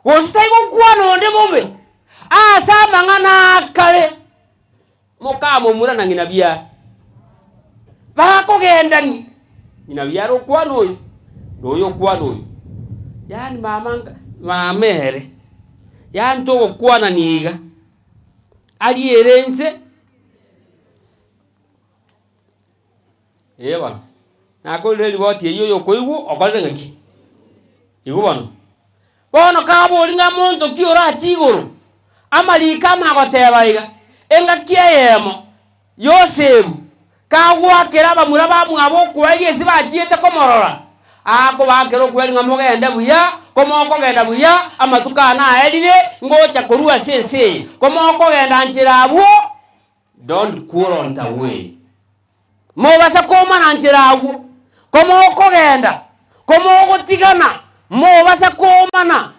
Gose tai gokwana onde bobe ase amang'ana a kare, mokamomura na ng'ina biara. Bakogendania, ng'ina biara okwana oyo, na oyo okwana oyo. Yaani mama nka mama ere, yaani togokwanani iga, ariere inse. Ee bono, nakorire eriboti eyio oyokoigwa okorire ng'aki? Igwa bono. Bono kabori ng'a monto ki orache igoro, amariko amagoteba iga, engaki eyemo Yosefu kagoakera abamura bamwabo okweria ase bachiete komorora, akobaakera okweria ng'a mogende buya, komokogenda buya, amatuko aya naerire, ngocha korwa ase ense eye, komokogenda nchera abwo, Don't quarrel on the way. Mobasa komana nchera agwo, komokogenda, komogotigana, mobasa komana.